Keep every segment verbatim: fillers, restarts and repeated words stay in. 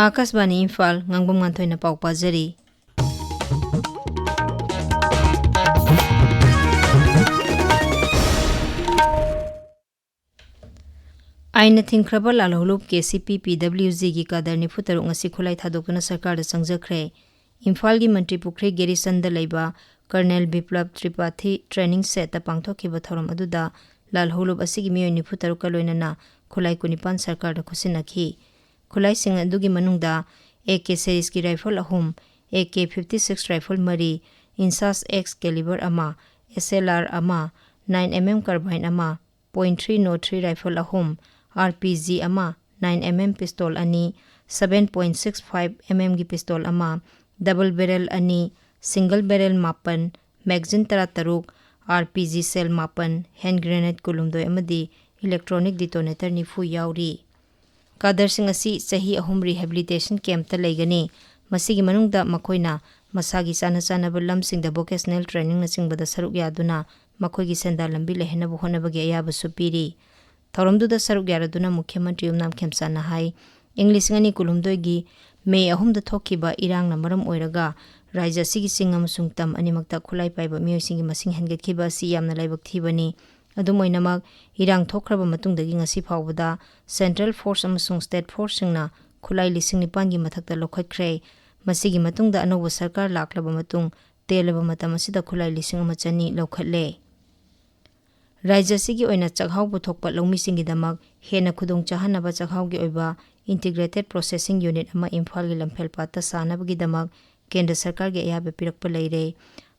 ꯑꯥꯀꯥꯁꯕꯥꯅꯤ ꯏꯝꯐꯥꯜ, ꯉꯥꯡꯕꯝ ꯉꯥꯟꯊꯣꯏꯅ ꯄꯥꯎ ꯄꯥꯖꯔꯤ꯫ ꯑꯥꯏꯟꯅ ꯊꯤꯡꯈ꯭ꯔꯕ ꯂꯥꯜꯍꯧꯂꯨꯞ K C ꯄꯤ ꯄꯤ W ꯖꯤꯒꯤ ꯀꯥꯗꯔ ꯅꯤꯐꯨ ꯇꯔꯨꯛ ꯉꯁꯤ ꯈꯨꯠꯂꯥꯏ ꯊꯥꯗꯣꯛꯇꯨꯅ ꯁꯔꯀꯥꯔꯗ ꯆꯪꯖꯈ꯭ꯔꯦ꯫ ꯏꯝꯐꯥꯜꯒꯤ ꯃꯟꯇ꯭ꯔꯤ ꯄꯨꯈ꯭ꯔꯤ ꯒꯦꯔꯤꯁꯟꯗ ꯂꯩꯕ ꯀꯔꯅꯦꯜ ꯕꯤꯄ꯭ꯂꯕ ꯇ꯭ꯔꯤꯄꯥꯊꯤ ꯇ꯭ꯔꯦꯅꯤꯡ ꯁꯦꯠꯇ ꯄꯥꯡꯊꯣꯛꯈꯤꯕ ꯊꯧꯔꯝ ꯑꯗꯨꯗ ꯂꯥꯜꯍꯧꯂꯨꯞ ꯑꯁꯤꯒꯤ ꯃꯤꯑꯣꯏ ꯅꯤꯐꯨ ꯇꯔꯨꯛꯀ ꯂꯣꯏꯅꯅ ꯈꯨꯠꯂꯥꯏ ꯀꯨꯟꯅꯤꯄꯥꯟ ꯁꯔꯀꯥꯔꯗ ꯈꯨꯠꯁꯤꯟꯅꯈꯤ꯫ ꯈꯨꯠꯂꯥꯏꯁꯤꯡ ꯑꯗꯨꯒꯤ ꯃꯅꯨꯡꯗ ꯑꯦ ꯀꯦ ꯁꯦꯔꯤꯁꯀꯤ ꯔꯥꯏꯐꯜ ꯑꯍꯨꯝ, A K fifty six rifle ꯃꯔꯤ, ꯏꯟꯁꯥꯁ ꯑꯦꯛꯁ ꯀꯦꯂꯤꯕꯔ ꯑꯃ, ꯑꯦꯁ ꯑꯦꯜ ꯑꯥꯔ ꯑꯃ, ꯅꯥꯏꯟ ꯑꯦꯝ ꯑꯦꯝ ꯀꯥꯔꯕꯥꯏꯟ ꯑꯃ, point three not three rifle ꯑꯍꯨꯝ, ꯑꯥꯔ ꯄꯤ ꯖꯤ ꯑꯃ, ꯅꯥꯏꯟ ꯑꯦꯝ ꯑꯦꯝ ꯄꯤꯁꯇꯣꯜ ꯑꯅꯤ, seven point six five M ꯑꯦꯝꯒꯤ pistol ꯑꯃ, double barrel ꯑꯅꯤ, ꯁꯤꯡꯒꯜ ꯕꯦꯔꯦꯜ ꯃꯥꯄꯟ, ꯃꯦꯒꯖꯤꯟ ꯇꯔꯥꯇꯔꯨꯛ, ꯑꯥꯔ ꯄꯤ ꯖꯤ ꯁꯦꯜ ꯃꯥꯄꯟ, ꯍꯦꯟ ꯒ꯭ꯔꯦꯅꯦꯗ ꯀꯨꯟꯍꯨꯝꯗꯣꯏ ꯑꯃꯗꯤ ꯏꯂꯦꯛꯇ꯭ꯔꯣꯅꯤꯛ ꯗꯤꯇꯣꯅꯦꯇꯔ ꯅꯤꯐꯨ ꯌꯥꯎꯔꯤ꯫ ꯀꯥꯗꯔꯁꯤꯡ ꯑꯁꯤ ꯆꯍꯤ ꯑꯍꯨꯝ ꯔꯤꯍꯦꯕꯤꯂꯤꯇꯦꯁꯟ ꯀꯦꯝꯞꯇ ꯂꯩꯒꯅꯤ꯫ ꯃꯁꯤꯒꯤ ꯃꯅꯨꯡꯗ ꯃꯈꯣꯏꯅ ꯃꯁꯥꯒꯤ ꯆꯥꯅ ꯆꯥꯅꯕ ꯂꯝꯁꯤꯡꯗ ꯚꯣꯀꯦꯁꯅꯦꯜ ꯇ꯭ꯔꯦꯅꯤꯡꯅꯆꯤꯡꯕꯗ ꯁꯔꯨꯛ ꯌꯥꯗꯨꯅ ꯃꯈꯣꯏꯒꯤ ꯁꯦꯟꯗꯥꯟ ꯂꯝꯕꯤ ꯂꯩꯍꯟꯅꯕ ꯍꯣꯠꯅꯕꯒꯤ ꯑꯌꯥꯕꯁꯨ ꯄꯤꯔꯤ꯫ ꯊꯧꯔꯝꯗꯨꯗ ꯁꯔꯨꯛ ꯌꯥꯔꯗꯨꯅ ꯃꯨꯈ꯭ꯌ ꯃꯟꯇ꯭ꯔꯤ ꯌꯨꯝꯅꯥꯝ ꯈꯦꯝꯆꯥꯟꯅ ꯍꯥꯏ, ꯏꯪ ꯂꯤꯁꯤꯡ ꯑꯅꯤ ꯀꯨꯟꯍꯨꯝꯗꯣꯏꯒꯤ ꯃꯦ ꯑꯍꯨꯝꯗ ꯊꯣꯛꯈꯤꯕ ꯏꯔꯥꯡꯅ ꯃꯔꯝ ꯑꯣꯏꯔꯒ ꯔꯥꯖ꯭ꯌ ꯑꯁꯤꯒꯤ ꯆꯤꯡ ꯑꯃꯁꯨꯡ ꯇꯝ ꯑꯅꯤꯃꯛꯇ ꯈꯨꯠꯂꯥꯏ ꯄꯥꯏꯕ ꯃꯤꯑꯣꯏꯁꯤꯡꯒꯤ ꯃꯁꯤꯡ ꯍꯦꯟꯒꯠꯈꯤꯕ ꯑꯁꯤ ꯌꯥꯝꯅ ꯂꯥꯏꯕꯛ ꯊꯤꯕꯅꯤ꯫ ꯑꯗꯨꯝ ꯑꯣꯏꯅꯃꯛ, ꯏꯔꯥꯡ ꯊꯣꯛꯈ꯭ꯔꯕ ꯃꯇꯨꯡꯗꯒꯤ ꯉꯁꯤ ꯐꯥꯎꯕꯗ ꯁꯦꯟꯇ꯭ꯔꯦꯜ ꯐꯣꯔꯁ ꯑꯃꯁꯨꯡ ꯁ꯭ꯇꯦꯠ ꯐꯣꯔꯁꯁꯤꯡꯅ ꯈꯨꯠꯂꯥꯏ ꯂꯤꯁꯤꯡ ꯅꯤꯄꯥꯟꯒꯤ ꯃꯊꯛꯇ ꯂꯧꯈꯠꯈ꯭ꯔꯦ꯫ ꯃꯁꯤꯒꯤ ꯃꯇꯨꯡꯗ ꯑꯅꯧꯕ ꯁꯔꯀꯥꯔ ꯂꯥꯛꯂꯕ ꯃꯇꯨꯡ, ꯇꯦꯜꯂꯕ ꯃꯇꯝ ꯑꯁꯤꯗ ꯈꯨꯠꯂꯥꯏ ꯂꯤꯁꯤꯡ ꯑꯃ ꯆꯅꯤ ꯂꯧꯈꯠꯂꯦ꯫ ꯔꯥꯖ꯭ꯌ ꯑꯁꯤꯒꯤ ꯑꯣꯏꯅ ꯆꯥꯛꯍꯥꯎ ꯄꯨꯊꯣꯛꯄ ꯂꯧꯃꯤꯁꯤꯡꯒꯤꯗꯃꯛ ꯍꯦꯟꯅ ꯈꯨꯗꯣꯡ ꯆꯥꯍꯟꯅꯕ ꯆꯥꯛꯍꯥꯎꯒꯤ ꯑꯣꯏꯕ ꯏꯟꯇꯤꯒ꯭ꯔꯦꯇꯦꯗ ꯄ꯭ꯔꯣꯁꯦꯁꯤꯡ ꯌꯨꯅꯤꯠ ꯑꯃ ꯏꯝꯐꯥꯜꯒꯤ ꯂꯝꯐꯦꯜ ꯄꯥꯠꯇ ꯁꯥꯅꯕꯒꯤꯗꯃꯛ ꯀꯦꯟꯗ꯭ꯔ ꯁꯔꯀꯥꯔꯒꯤ ꯑꯌꯥꯕ ꯄꯤꯔꯛꯄ ꯂꯩꯔꯦ꯫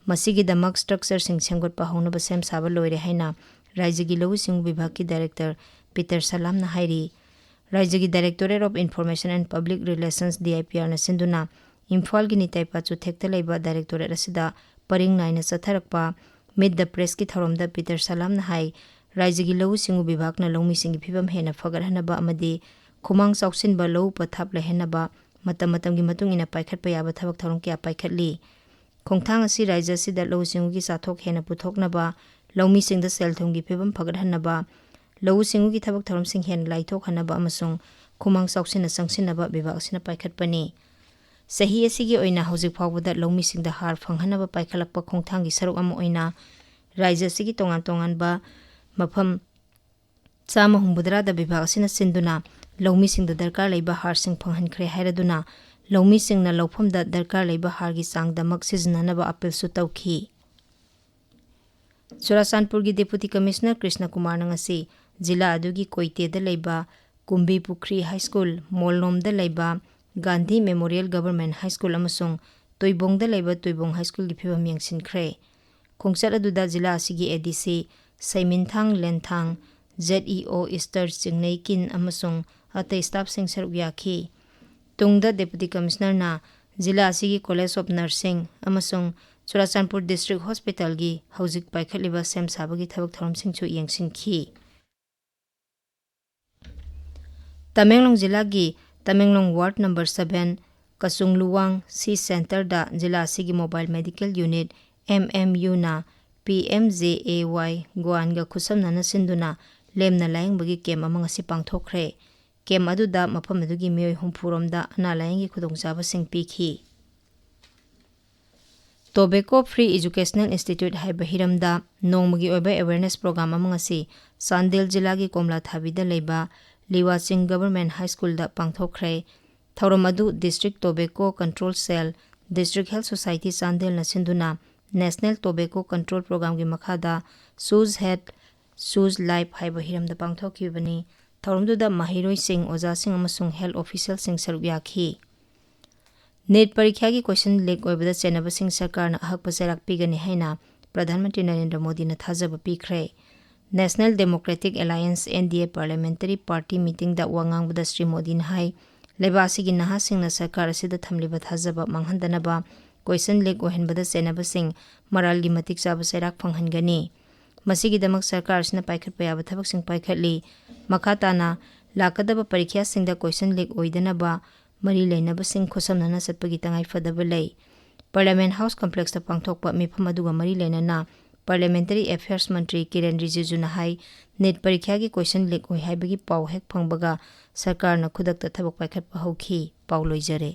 ꯃꯁꯤꯒꯤꯗꯃꯛ ꯁ꯭ꯇ꯭ꯔꯛꯆꯔꯁꯤꯡ ꯁꯦꯝꯒꯠꯄ ꯍꯧꯅꯕ ꯁꯦꯝ ꯁꯥꯕ ꯂꯣꯏꯔꯦ ꯍꯥꯏꯅ ꯔꯥꯖ꯭ꯌꯒꯤ ꯂꯧꯎ ꯁꯤꯡꯎ ꯕꯤꯚꯥꯒꯀꯤ ꯗꯥꯏꯔꯦꯛꯇꯔ ꯄꯤꯇꯔ ꯁꯂꯥꯝꯅ ꯍꯥꯏꯔꯤ꯫ ꯔꯥꯖ꯭ꯌꯒꯤ Directorate of Information and Public Relations, D I P ꯑꯥꯔꯅ ꯁꯤꯟꯗꯨꯅ ꯏꯝꯐꯥꯜꯒꯤ ꯅꯤꯇꯥꯏ ꯄꯥꯆꯨꯊꯦꯛꯇ ꯂꯩꯕ ꯗꯥꯏꯔꯦꯛꯇꯣꯔꯦꯠ ꯑꯁꯤꯗ ꯄꯔꯤꯡ ꯅꯥꯏꯅ ꯆꯠꯊꯔꯛꯄ Meet the Pressꯀꯤ ꯊꯧꯔꯝꯗ ꯄꯤꯇꯔ ꯁꯂꯥꯝꯅ ꯍꯥꯏ, ꯔꯥꯖ꯭ꯌꯒꯤ ꯂꯧꯎ ꯁꯤꯡꯎ ꯕꯤꯚꯥꯒꯅ ꯂꯧꯃꯤꯁꯤꯡꯒꯤ ꯐꯤꯚꯝ ꯍꯦꯟꯅ ꯐꯒꯠꯍꯟꯅꯕ ꯑꯃꯗꯤ ꯈꯨꯃꯥꯡ ꯆꯥꯎꯁꯤꯟꯕ ꯂꯧꯎ ꯄꯊꯥꯞ ꯂꯩꯍꯟꯅꯕ ꯃꯇꯝ ꯃꯇꯝꯒꯤ ꯃꯇꯨꯡ ꯏꯟꯅ ꯄꯥꯏꯈꯠꯄ ꯌꯥꯕ ꯊꯕꯛ ꯊꯧꯔꯝ ꯀꯌꯥ ꯄꯥꯏꯈꯠꯂꯤ꯫ ꯈꯣꯡꯊꯥꯡ ꯑꯁꯤ ꯔꯥꯖ꯭ꯌ ꯑꯁꯤꯗ ꯂꯧꯎ ꯁꯤꯡꯎꯒꯤ ꯆꯥꯊꯣꯛ ꯍꯦꯟꯅ ꯄꯨꯊꯣꯛꯅꯕ, ꯂꯧꯃꯤꯁꯤꯡꯗ ꯁꯦꯜ ꯊꯨꯝꯒꯤ ꯐꯤꯚꯝ ꯐꯒꯠꯍꯟꯅꯕ, ꯂꯧꯎ ꯁꯤꯡꯎꯒꯤ ꯊꯕꯛ ꯊꯧꯔꯝꯁꯤꯡ ꯍꯦꯟꯅ ꯂꯥꯏꯊꯣꯛꯍꯟꯅꯕ ꯑꯃꯁꯨꯡ ꯈꯨꯃꯥꯡ ꯆꯥꯎꯁꯤꯟꯅ ꯆꯪꯁꯤꯟꯅꯕ ꯕꯤꯚꯥꯒ ꯑꯁꯤꯅ ꯄꯥꯏꯈꯠꯄꯅꯤ꯫ ꯆꯍꯤ ꯑꯁꯤꯒꯤ ꯑꯣꯏꯅ ꯍꯧꯖꯤꯛ ꯐꯥꯎꯕꯗ ꯂꯧꯃꯤꯁꯤꯡꯗ ꯍꯥꯔ ꯐꯪꯍꯟꯅꯕ ꯄꯥꯏꯈꯠꯂꯛꯄ ꯈꯣꯡꯊꯥꯡꯒꯤ ꯁꯔꯨꯛ ꯑꯃ ꯑꯣꯏꯅ ꯔꯥꯖ꯭ꯌ ꯑꯁꯤꯒꯤ ꯇꯣꯉꯥꯟ ꯇꯣꯉꯥꯟꯕ ꯃꯐꯝ ꯆꯥꯝꯃ ꯍꯨꯝꯐꯨꯇꯔꯥꯗ ꯕꯤꯚꯥꯒ ꯑꯁꯤꯅ ꯁꯤꯟꯗꯨꯅ ꯂꯧꯃꯤꯁꯤꯡꯗ ꯗꯔꯀꯥꯔ ꯂꯩꯕ ꯍꯥꯔꯁꯤꯡ ꯐꯪꯍꯟꯈ꯭ꯔꯦ ꯍꯥꯏꯔꯗꯨꯅ ꯂꯧꯃꯤꯁꯤꯡꯅ ꯂꯧꯐꯝꯗ ꯗꯔꯀꯥꯔ ꯂꯩꯕ ꯍꯥꯔꯒꯤ ꯆꯥꯡꯗꯃꯛ ꯁꯤꯖꯤꯟꯅꯅꯕ ꯑꯄꯤꯜꯁꯨ ꯇꯧꯈꯤ꯫ ꯆꯨꯔꯥꯆꯥꯟꯄꯨꯔꯒꯤ Deputy Commissioner ꯀ꯭ꯔꯤꯁꯅ ꯀꯨꯃꯥꯔꯅ ꯉꯁꯤ ꯖꯤꯂꯥ ꯑꯗꯨꯒꯤ ꯀꯣꯏꯇꯦꯗ ꯂꯩꯕ ꯀꯨꯝꯕꯤ ꯄꯨꯈ꯭ꯔꯤ High School, ꯃꯣꯜꯂꯣꯝꯗ ꯂꯩꯕ Gandhi Memorial Government High School ꯑꯃꯁꯨꯡ ꯇꯨꯏꯕꯣꯡꯗ ꯂꯩꯕ ꯇꯨꯏꯕꯣꯡ High Schoolꯒꯤ ꯐꯤꯕꯝ ꯌꯦꯡꯁꯤꯟꯈ꯭ꯔꯦ꯫ ꯈꯣꯡꯆꯠ ꯑꯗꯨꯗ ꯖꯤꯂꯥ ꯑꯁꯤꯒꯤ A D C ꯁꯩꯃꯤꯟꯊꯥꯡ ꯂꯦꯟꯊꯥꯡ, Z E O Easter ꯆꯤꯡꯅꯩꯀꯤꯟ ꯑꯃꯁꯨꯡ ꯑꯇꯩ staffꯁꯤꯡ ꯁꯔꯨꯛ ꯌꯥꯈꯤ꯫ ꯇꯨꯡꯗ Deputy Commissionerꯅ ꯖꯤꯂꯥ ꯑꯁꯤꯒꯤ College of Nursing ꯑꯃꯁꯨꯡ ꯆꯨꯔꯥꯆꯥꯟꯄꯨꯔ District Hospitalꯒꯤ ꯍꯧꯖꯤꯛ ꯄꯥꯏꯈꯠꯂꯤꯕ ꯁꯦꯝ ꯁꯥꯕꯒꯤ ꯊꯕꯛ ꯊꯧꯔꯝꯁꯤꯡꯁꯨ ꯌꯦꯡꯁꯤꯟꯈꯤ꯫ ꯇꯃꯦꯡꯂꯣꯡ ꯖꯤꯂꯥꯒꯤ Tamenglong Ward number seven, ꯀꯆꯨꯡ Luwang C Centreꯗ ꯖꯤꯂꯥ ꯑꯁꯤꯒꯤ Mobile Medical Unit, M M Uꯅ P M J A Y ꯒ꯭ꯋꯥꯟꯒ ꯈꯨꯠꯁꯝꯅꯅ ꯁꯤꯟꯗꯨꯅ ꯂꯦꯝꯅ ꯂꯥꯌꯦꯡꯕꯒꯤ camp ꯑꯃ ꯉꯁꯤ ꯄꯥꯡꯊꯣꯛꯈ꯭ꯔꯦ꯫ Camp ꯑꯗꯨꯗ ꯃꯐꯝ ꯑꯗꯨꯒꯤ ꯃꯤꯑꯣꯏ ꯍꯨꯝꯐꯨ ꯔꯣꯝꯗ ꯑꯅꯥ ꯂꯥꯌꯦꯡꯒꯤ ꯈꯨꯗꯣꯡꯆꯥꯕꯁꯤꯡ ꯄꯤꯈꯤ꯫ Tobacco Free Educational Institute ꯍꯥꯏꯕ ꯍꯤꯔꯝꯗ ꯅꯣꯡꯃꯒꯤ ꯑꯣꯏꯕ awareness program ꯑꯃ ꯉꯁꯤ ꯆꯥꯟꯗꯦꯜ ꯖꯤꯂꯥꯒꯤ ꯀꯣꯝꯂꯥꯊꯥꯕꯤꯗ ꯂꯩꯕ ꯂꯤꯋꯥꯆꯤꯡ Government High Schoolꯗ ꯄꯥꯡꯊꯣꯛꯈ꯭ꯔꯦ꯫ ꯊꯧꯔꯝ ꯑꯗꯨ District Tobacco Control Cell, District Health Society ꯆꯥꯟꯗꯦꯜꯅ ꯁꯤꯟꯗꯨꯅ National Tobacco Control Programꯒꯤ ꯃꯈꯥꯗ Choose Health, Choose Life ꯍꯥꯏꯕ ꯍꯤꯔꯝꯗ ꯄꯥꯡꯊꯣꯛꯈꯤꯕꯅꯤ꯫ ꯊꯧꯔꯝꯗꯨꯗ ꯃꯍꯩꯔꯣꯏꯁꯤꯡ, ꯑꯣꯖꯥꯁꯤꯡ ꯑꯃꯁꯨꯡ health officialꯁꯤꯡ ꯁꯔꯨꯛ ꯌꯥꯈꯤ꯫ NEET ꯄꯔꯤꯈ꯭ꯌꯥꯒꯤ question leak ꯑꯣꯏꯕꯗ ꯆꯩꯅꯕꯁꯤꯡ ꯁꯔꯀꯥꯔꯅ ꯑꯍꯛꯄ ꯆꯩꯔꯥꯛ ꯄꯤꯒꯅꯤ ꯍꯥꯏꯅ ꯄ꯭ꯔꯙꯥꯟ ꯃꯟꯇ꯭ꯔꯤ ꯅꯔꯦꯟꯗ꯭ꯔ ꯃꯣꯗꯤꯅ ꯊꯥꯖꯕ ꯄꯤꯈ꯭ꯔꯦ꯫ National Democratic Alliance, N D A, Parliamentary Party meetingꯗ ꯋꯥ ꯉꯥꯡꯕꯗ ꯁ꯭ꯔꯤ ꯃꯣꯗꯤꯅ ꯍꯥꯏ, ꯂꯩꯕꯥꯛ ꯑꯁꯤꯒꯤ ꯅꯍꯥꯁꯤꯡꯅ ꯁꯔꯀꯥꯔ ꯑꯁꯤꯗ ꯊꯝꯂꯤꯕ ꯊꯥꯖꯕ ꯃꯥꯡꯍꯟꯗꯅꯕ question leak ꯑꯣꯏꯍꯟꯕꯗ ꯆꯩꯅꯕꯁꯤꯡ ꯃꯔꯥꯜꯒꯤ ꯃꯇꯤꯛ ꯆꯥꯕ ꯆꯩꯔꯥꯛ ꯐꯪꯍꯟꯒꯅꯤ꯫ ꯃꯁꯤꯒꯤꯗꯃꯛ ꯁꯔꯀꯥꯔ ꯑꯁꯤꯅ ꯄꯥꯏꯈꯠꯄ ꯌꯥꯕ ꯊꯕꯛꯁꯤꯡ ꯄꯥꯏꯈꯠꯂꯤ꯫ ꯃꯈꯥ ꯇꯥꯅ ꯂꯥꯛꯀꯗꯕ ꯄꯔꯤꯈ꯭ꯌꯥꯁꯤꯡꯗ question leak ꯑꯣꯏꯗꯅꯕ ꯃꯔꯤ ꯂꯩꯅꯕꯁꯤꯡ ꯈꯨꯠꯁꯝꯅꯅ ꯆꯠꯄꯒꯤ ꯇꯉꯥꯏꯐꯗꯕ ꯂꯩ꯫ Parliament House Complexꯇ ꯄꯥꯡꯊꯣꯛꯄ ꯃꯤꯐꯝ ꯑꯗꯨꯒ ꯃꯔꯤ ꯂꯩꯅꯅ Parliamentary Affairs ꯃꯟꯇ꯭ꯔꯤ ꯀꯤꯔꯦꯟ ꯔꯤꯖꯤꯖꯨꯅ ꯍꯥꯏ, ꯅꯤꯠ ꯄꯔꯤꯈ꯭ꯌꯥꯒꯤ question leak ꯑꯣꯏ ꯍꯥꯏꯕꯒꯤ ꯄꯥꯎ ꯍꯦꯛ ꯐꯪꯕꯒ ꯁꯔꯀꯥꯔꯅ ꯈꯨꯗꯛꯇ ꯊꯕꯛ ꯄꯥꯏꯈꯠꯄ ꯍꯧꯈꯤ꯫ ꯄꯥꯎ ꯂꯣꯏꯖꯔꯦ꯫